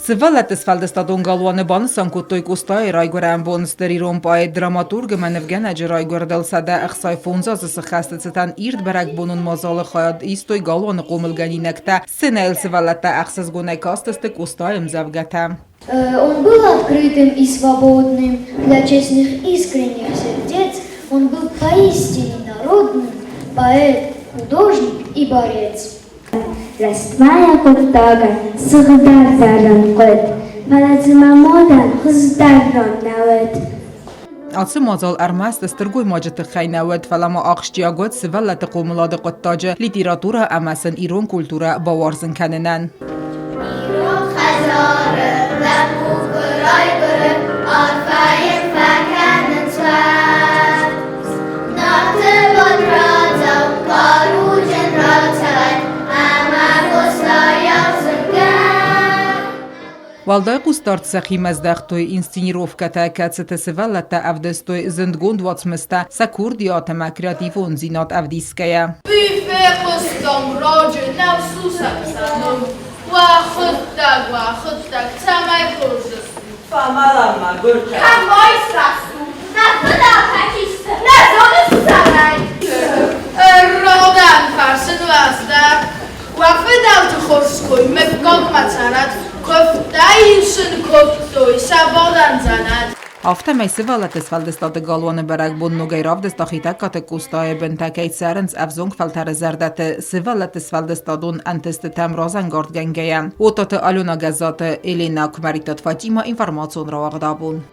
Сывӕллӕтты сфӕлдыстадон галуаны банысан кодтой Къостайы райгуырӕн бон. Стыр ирон поэт, драматург ӕмӕ нывгӕнӕджы райгуырдыл 165 азы сыххӕсты цытӕн ирд бӕрӕгбонон мадзалы хайад истой галуаны хъомылгӕнинӕгтӕ. Сценӕйыл сывӕллӕттӕ ӕхсызгонӕй кастысты Къостайы ӕмдзӕвгӕтӕ. Он был открытым и свободным для честных искренних сердец. Он был поистине народным поэт, художник и борец. Рӕстмӕйы хъуыддагӕн сыгъдӕг дарӕн хъуыд, фӕлӕ дзы мӕ модӕн хуыздӕр ран нӕ уыд. Ацы мадзал ӕрмӕст стыр гоймаджы тыххӕй нӕ уыд, фӕлӕ ма ахсджиаг уыд сывӕллӕтты хъомылады хъуыддаджы литературӕ ӕмӕ сын ирон культурӕ бауарзын кӕнынӕн. Ирон хӕдзары лӕппу куы райгуыры, арфӕйы фӕкӕнынц уӕд. Нарты Батрадзау хъаруджын рацӕуӕд ӕмӕ Къостайау зынгӕ. Уӕлдай хъусдард сӕхимӕ здӕхтой инсценировкӕтӕ, кӕцыты сывӕллӕттӕ ӕвдыстой зындгонд уацмыстӕ сӕ курдиат ӕмӕ креативондзинад ӕвдисгӕйӕ. Уый фехъуыстон раджы, нӕу сусӕг сӕ ном. Уӕ хъуыддаг, уӕ хъуыддаг, цӕмӕй хорз ыстут? Фӕмӕлӕм мӕгуыртӕ. Кӕмӕй срастут? Нӕ фыдӕлтӕ чи сты? Нӕ зоныс цӕмӕй? Ӕрродӕн фӕрсын уӕздӕр. Уӕ фыдӕлты хорз кой мыггагмӕ цӕрӕд, куывдтӕ-иу сын кодтой сӕ бадӕн дзӕнӕт. Афтӕмӕй сывӕллӕтты сфӕлдыстады галуаны бӕрӕгбон ногӕй равдыста Хетӕгкаты Къостайы бынтӕ кӕй цӕрынц ӕвзонг фӕлтӕры зӕрдӕты сывӕллӕтты сфӕлдыстадон ӕнтыстытӕм разӕнгардгӕнгӕйӕ. Отаты Алена Гӕззаты, Елена Куымӕридтаты Фатимӕ информацион рауагъд абон.